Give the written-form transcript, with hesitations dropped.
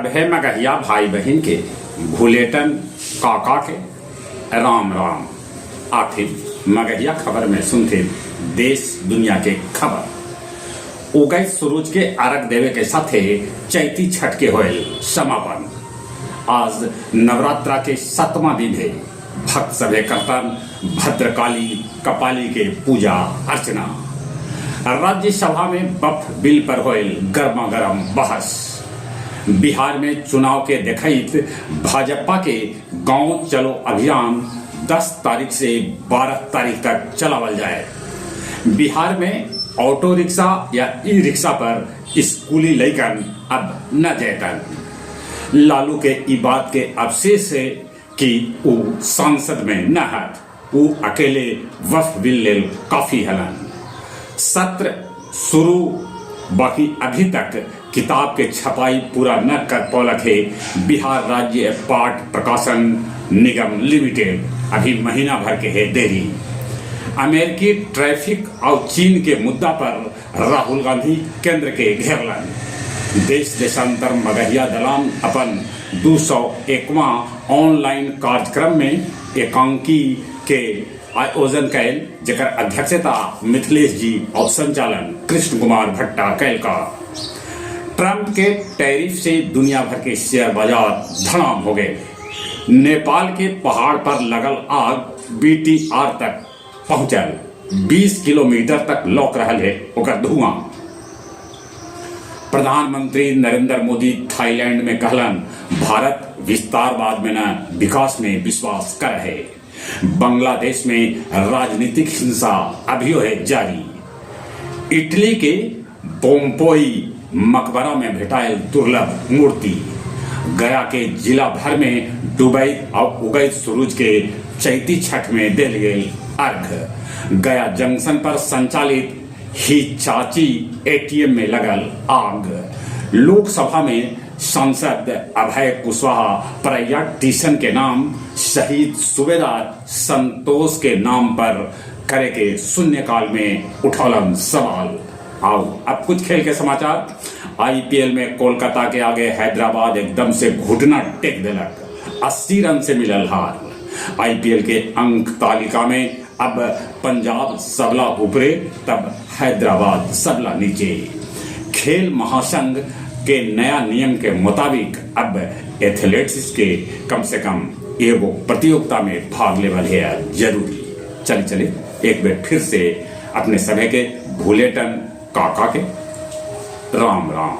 सभे मगहिया भाई बहिन के भुलेटन काका के राम राम। आखिर मगहिया खबर में सुनथिन देश दुनिया के खबर। उगैत सुरूज के अरग देवे के साथे चैती छठ के होयल समापन। आज नवरात्रा के सतवां दिन है। भक्त सभे करतन भद्रकाली कपाली के पूजा अर्चना। राज्यसभा में वक्फ बिल पर होयल गर्मा गर्म बहस। बिहार में चुनाव के देखैत भाजपा के गांव चलो अभियान 10 तारीख से 12 तारीख तक चलावल जाए। बिहार में ऑटो रिक्शा या ई रिक्शा पर स्कूली लइकन अब न जयतन। लालू के ई बात के अफसोस है कि ऊ संसद में न हथ, ऊ अकेले वक्फ बिल लेल काफी हलन। सत्र शुरू बाकी अभी तक किताब के छपाई पूरा न कर पौलक हे बिहार राज्य पाठ प्रकाशन निगम लिमिटेड। अभी महीना भर के है देरी। अमेरिकी ट्रैफिक और चीन के मुद्दा पर राहुल गांधी केंद्र के घेरलन। देश देशांतर मगहिया दलान अपन 201वां ऑनलाइन कार्यक्रम में एकांकी के आयोजन कैल, जेकर अध्यक्षता मिथिलेश जी और संचालन कृष्ण कुमार भट्टा कैल का। ट्रंप के टैरिफ से दुनिया भर के शेयर बाजार धड़ाम हो गए। नेपाल के पहाड़ पर लगल आग बीटीआर तक पहुंचल, 20 किलोमीटर तक लौक रहल है ओकर धुआं। प्रधानमंत्री नरेंद्र मोदी थाईलैंड में कहलन, भारत विस्तारवाद में न विकास में विश्वास कर है। बांग्लादेश में राजनीतिक हिंसा अभियो है जारी। इटली के पोम्पोई मकबरा में भेटायल दुर्लभ मूर्ति। गया के जिला भर में डूबई और उगैत सूरज के चैती छठ में देल गेल अर्घ। गया जंक्शन पर संचालित हिचाची एटीएम में लगल आग। लोकसभा में सांसद अभय कुशवाहा परैया टीसन के नाम शहीद सूबेदार संतोष के नाम पर करे के शून्यकाल में उठौलन सवाल। आओ अब कुछ खेल के समाचार। आईपीएल में कोलकाता के आगे हैदराबाद एकदम से घुटना टेक देलक, 80 रन से मिलल हार। आईपीएल के अंक तालिका में अब पंजाब सबला ऊपरे, तब हैदराबाद सबला नीचे। खेल महासंघ के नया नियम के मुताबिक अब एथलेट्स के कम से कम एगो प्रतियोगिता में भाग लेवल है जरूरी। चले चले एक बार फिर से अपने सभे के भूलेटन काका के राम राम।